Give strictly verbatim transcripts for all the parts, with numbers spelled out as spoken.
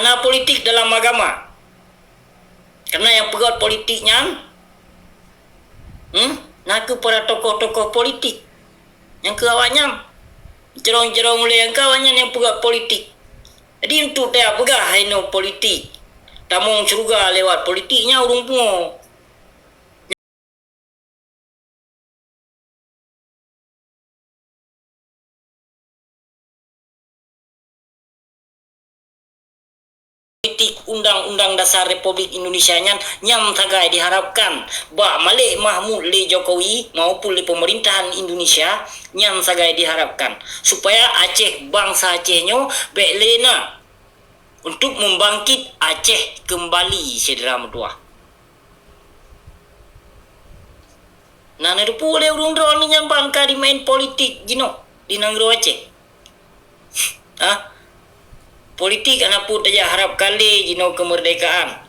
Hana politik dalam agama. Karena nyang peugöt politik nyan, hmm, na kheueh para tokoh-tokoh politik. Nyang kheueh awaknyan, jrong-jrong ulèe nyang kheueh awaknyan nyang peugöt politik. Jadi, untuk tapeugah inoe politik, tamong syeuruga lewat politik, nyan ureueng pungo. Politik Undang-Undang Dasar Republik Indonesia nyan, nyan sagai diharapkan bak Malik Mahmud lé Jokowi maupun lé pemerintahan Indonesia, nyan sagai diharapkan supaya Aceh, bangsa Aceh nyoe bèk lé na untuk membangkit Aceh kembali, syedara meutuah. Na neuteupeue lé ureueng droeneuh nyang ban ka jimain politik jinoe di nanggroe Aceh. Ha? Politik hana peue tajak harapkan lé jinoe keumeurdekaan.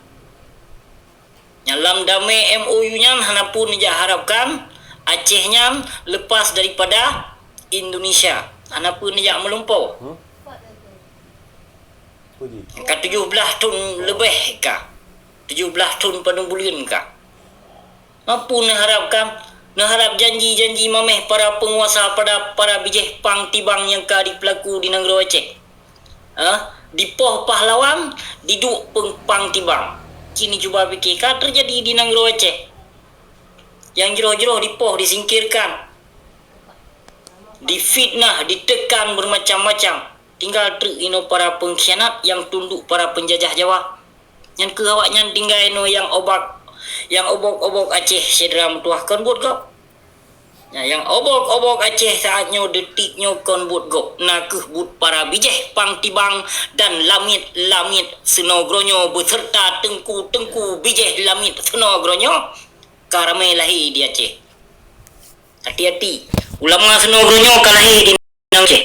Nyang lam damé M O U nyan hana peue neujak harapkan Aceh nyan lepas daripada Indonesia. Hana peue neujak meulumpoe. Hmm? Puji. Ka tujoh blaih thon leubeh ka. Tujoh blaih thon padum buleuen ka. Mapeue neuharapkan, neuharap janji-janji mamèh para peunguasa, pada para bijèh pang tibang nyang ka jipeulaku di nanggroe Aceh. Ha? Dipoh pahlawan, diduek peng-, pang tibang. Ci neucuba pike, ka teujadi di nanggroe Aceh. Nyang jroh-jroh dipoh, disingkirkan, difitnah, ditekan bermacam-macam. Tinggai treuk inoe para pengkhianat nyang tunduk para penjajah Jawa. Nyan kheueh awaknyan tinggai inoe nyang obak, nyang obok-obok Aceh, syedara meutuah, kon buet gob. Nyan nyang obok-obok Aceh saat nyoe, detik nyoe, kon buet gob. Na kheueh buet para bijèh pang tibang dan lamiet-lamiet seunoe geuronyoe beserta teungku-teungku bijèh lamiet seunoe geuronyoe ka ramè lahé di Aceh. Hati-hati, ulama seunoe geuronyoe ka lahé di nanggroe Aceh.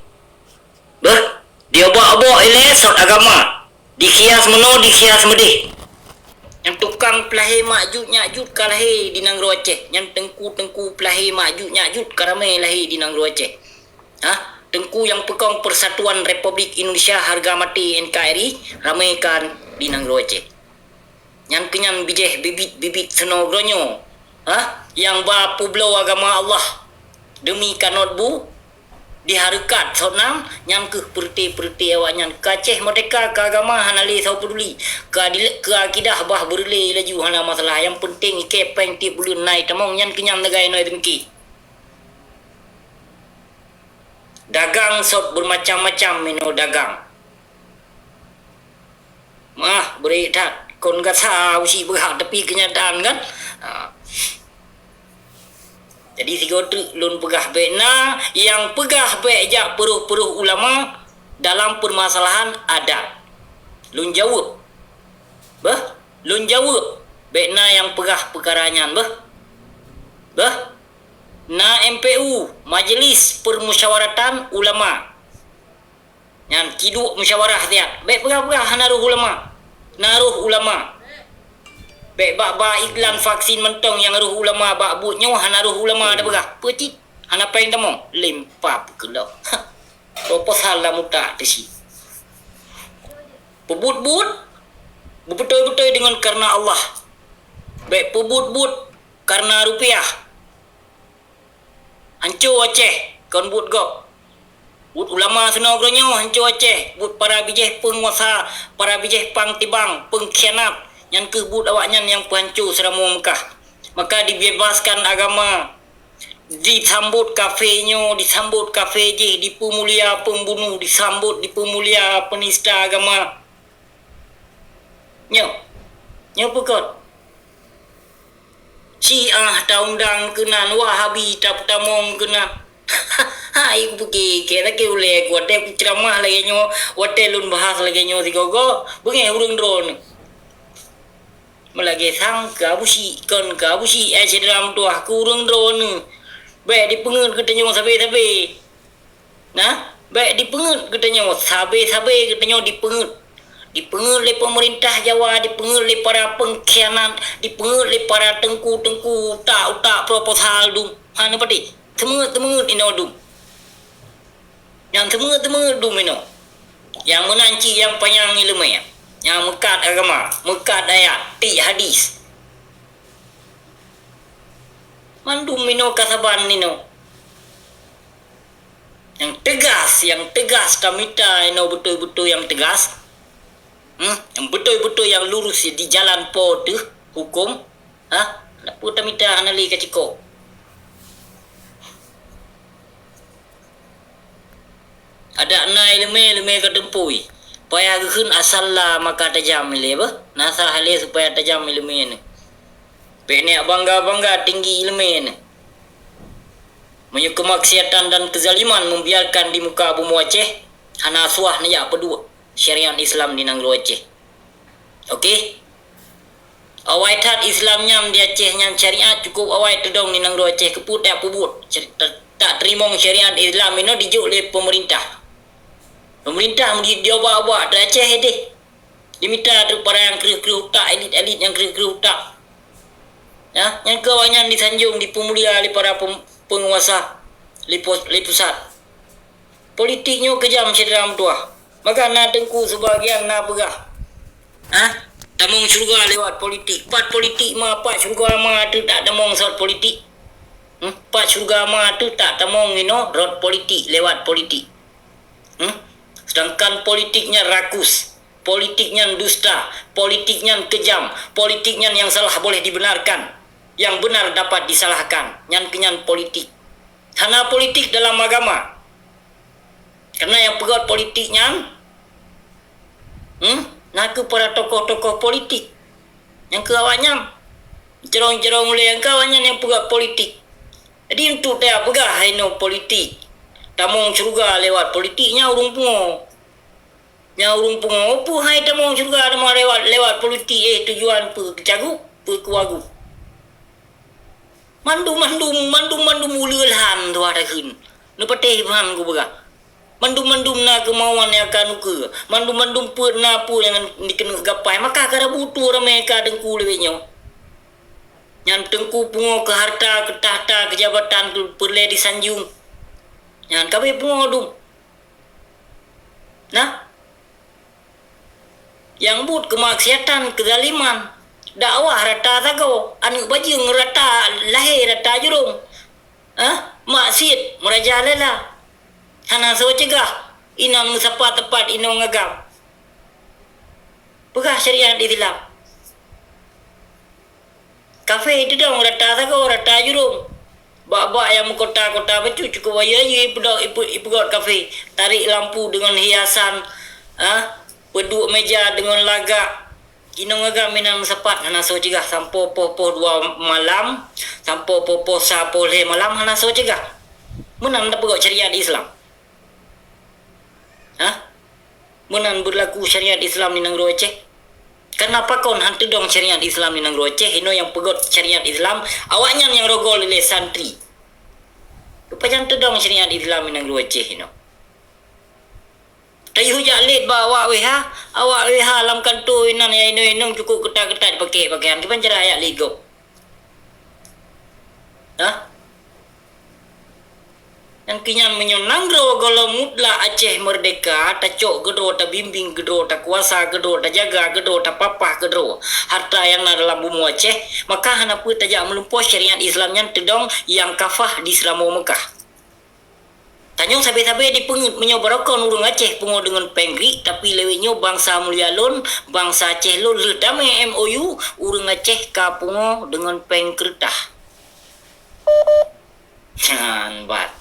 Beuh, diobok-obok ilèe sot agama, dikhias meunoe, dikhias meudéh. Nyang tukang peulahé Makjud Nyakjud ka lahé di nanggroe Aceh. Nyan teungku-teungku peulahé Makjud Nyakjud ka ramè lahé di nanggroe Aceh. Ha? Teungku nyang peukong Persatuan Republik Indonesia hareuga maté, N K R I, ramè ka di nanggroe Aceh. Nyan keuh nyan bijèh bibit-bibit seunoe geuronyoe, ha? Nyang ba peubloe agama Allah deumi kanot bu, dihareukat sot nam, nyan kheueh peureuté-peureuté awaknyan. Ka Aceh meurdéhka, ka agama hana lé soe peuduli, ka di-, ka akidah bah beureulée laju hana masalah. Nyang peunteng ikèe péng tiep buleuen na itamong, nyan keuh nyan lagèe nyoe teumiki. Dagang sot beureumacam-macam inoe dagang. Mah, bri that, kon gata usi beurhak, tapi keunyataan kan? Ha. Jadi, sigoe teuk lôn peugah, bèk na nyang peugah bèk jak peurôh-peurôh ulama dalam peumasalahan adat. Lôn jaweueb. Beuh, lôn jaweueb. Bèk na nyang peugah peukara nyan, beuh. Beuh. Na M P U, Majelis Permusyawaratan Ulama. Nyan, ci duek musyawarah siat. Bèk peugah-peugah hana rôh ulama. Na rôh ulama. Bèk bak-bak iklan vaksin mantong nyang rôh ulama, bak buet nyoe hana rôh ulama tapeugah. Peue cit? Hana péng tamong. Limpah peukeulok. Proposal lam utak teuh cit. Peubuet-buet, beubeutôi-beutôi deungon kareuna Allah. Bèk peubuet-buet kareuna rupiah. Hanco Aceh, kon buet gob. Buet ulama sinoe geuronyoe hanco Aceh, buet para bijèh peunguasa, para bijèh pang tibang, peungkhianat, nyan kheueh buet awaknyan nyang peuhanco Seuramoe Meukah. Maka dibebaskan agama, disambot kafé nyoe, disambot kafé jéh, dipeumulia pembunuh, disambot dipeumulia penista agama. Nyoe, nyoe peukot. Syiah taundang keunan, Wahabi tapeutamong keunan. Hai, kupike, kèe lakèe ulèe ku, watèe kuceuramah lagèe nyoe, watèe lôn bahas lagèe nyoe sigoe-goe, beungèh ureueng droeneuh. Meulagèe sang keu Abusyik, kon keu Abusyik, eh, syedara meutuwah, keu ureueng droeneuh. Bèk dipeungeut geutanyoe sabé-sabé. Nah, bèk dipeungeut geutanyoe, sabé-sabé geutanyoe dipeungeut. Dipeungeut lé peumeurintah Jawa, dipeungeut lé para peungkhianat, dipeungeut lé para teungku-teungku utak-utak proposal dum. Hana pati. Seumeungeut-seumeungeut inoe dum. Nyang seumeungeut-seumeungeut dum inoe. Nyang meunan cit nyang panyang iéleumé. Nyang meukat agama, meukat ayat, tiek hadis. Mandum inoe ka saban inoe. Nyang teugas, nyang teugas tamita inoe beutôi-beutôi nyang teugas. Hmm? Nyang beutôi-beutôi nyang lurus di jalan po teuh huköm. Ha? Peue tamita hana lé ka ciko. Adak na iéleumé, iéleumé ka teumpui. Payah geukheun asal la maka tajam ilée beuh. Na asal halé supaya tajam iéleumé nyoe. Bék neuk bangga-bangga tinggi iéleumé nyoe. Meunyoe keumaksiatan dan keuzaliman membiarkan di muka bumoe Aceh, hana suah neujak peuduek syariat Islam di nanggroe Aceh. Oke? Awai that Islam nyan di Aceh nyan syariat cukup awai teudong di nanggroe Aceh, keupeue tapeubuet syari-, ta-, tateurimong syariat Islam inoe dijok lé peumeurintah. Peumeurintah meudi-, diobak-obak di Aceh deh. Dimita trok para nyang kreueh-kreueh utak, elit-elit nyang kreueh-kreueh utak. Ya, nyang keu awaknyan disanjong, dipeumulia lé para pem-, peunguasa lé pos-, lé pusat. Politik nyoe keujam syedara meutuwah. Maka na teungku seubagian na peugah, "Ah, tamong syeuruga lewat politik." Pat politik ma, pat syeuruga ma teuh tak tamong sot politik? Hmm? Pat syeuruga ma teuh tak tamong inoe rot politik, lewat politik? Hmm? Sedangkan politik nyan rakus, politik nyan dusta, politik nyan keujam, politik nyan nyang salah boleh dibenarkan, nyang benar dapat disalahkan. Nyan keunyan politik. Hana politik dalam agama. Karena nyang peugöt politik nyan, hmm, na kheueh para tokoh-tokoh politik. Nyang keu awaknyan, cerong-cerong ulée nyang keu awaknyan nyang peugöt politik. Jadi, untuk tapeugah hai nyoe politik, tamong syeuruga lewat politik, nyan ureuëng pungo. Nyan ureuëng pungo, peue hai tamong syeuruga teuma lewat, lewat politik, eh, tujuan peue keu cagup, peue keu wagup. Mandum-mandum, mandum-mandum uleue lhan tuha takheun. Neupatéh ban kupeugah. Mandum-mandum na keumauan nyang ka neukeue. Mandum-mandum peuet na peue nyang dikeuneuk gapai. Maka ka rabu tu ramé ka teungku lewat nyoe. Nyan teungku pungo keu harta, keu takhta, keu jabatan, keu peureulée disanjong. Nyan ka abéh pungo dum. Nah, nyang buet keumaksiatan, keuzaliman, dakwah rata sagoe, aneuëk bajeueng rata lahé, rata jurông, ah, maksiet meurajalela, hana soe cegah, inan meusapat-sapat inong agam. Peugah syariat Islam. Kafé teudong rata sagoe, rata jurông. Bak-bak nyang meukota-kota bacut cukup ayeue-ayeue ipeudong, ipe-, ipeugöt kafé. Tarek lampu deungon hiasan, ah, peuduek meja deungon lagak. Inong agam inan meusapat hana soe cegah sampoe poh-poh dua malam, sampoe poh-poh sa poh lhée malam hana soe cegah. Meunan tapeugöt syariat Islam. Hah? Meunan beurlaku syariat Islam di nanggroe Aceh? Karena pakon han teudong syariat Islam di nanggroe Aceh, inoe nyang peugöt syariat Islam, awaknyan nyang rogol lé santri. Keupajan teudong syariat Islam di nanggroe Aceh inoe? Tayue jak lét bak awak W H, awak W H lam kantô inan nyang inong-inong cukup ketat-ketat pakai pakaian, kiban cara jak lét gob. Hah? Nyan keuh nyan meunyoe nanggroe gohlom mutlak Aceh meurdeka, tacok keudroe, tabimbéng keudroe, takuasa keudroe, tajaga keudroe, tapapah keudroe harta nyang na dalam bumoe Aceh, maka hana peue tajak meulumpoe syariat Islam nyan teudong nyang kafah di Seuramoe Meukah. Tanyoe sabe-sabe dipeungeut meunyoe barokon ureuëng Aceh pungo deungon péng Greek, tapi lewat nyoe bansa mulia lôn, bansa Aceh lôn lheueh damé M O U, ureuëng Aceh ka pungo deungon péng keureutah. Nyan ban.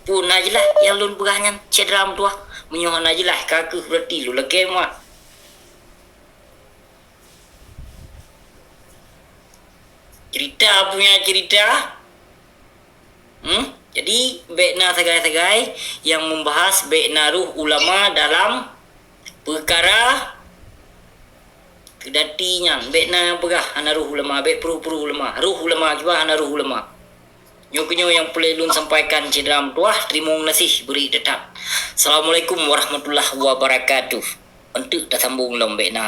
Peue na jeulaih nyang lôn peugah nyan, syedara meutuwah? Meunyoe hana jeulaih, ka kheueh beurati lôn lakée meuah. Cerita punya cerita. Hmm? Jadi, bék na sagai-sagai nyang membahas bék na roh ulama dalam peukara keudati nyan. Bék na peugah hana roh ulama, bék pruh-pruh ulama. Roh ulama kiban hana roh ulama. Nyoe keunyoe nyang peureulée lôn sampaikan syedara meutuwah, teurimong gaséh bri teutab. Assalamualaikum warahmatullahi wabarakatuh. Eunteuk tasambong lom bék na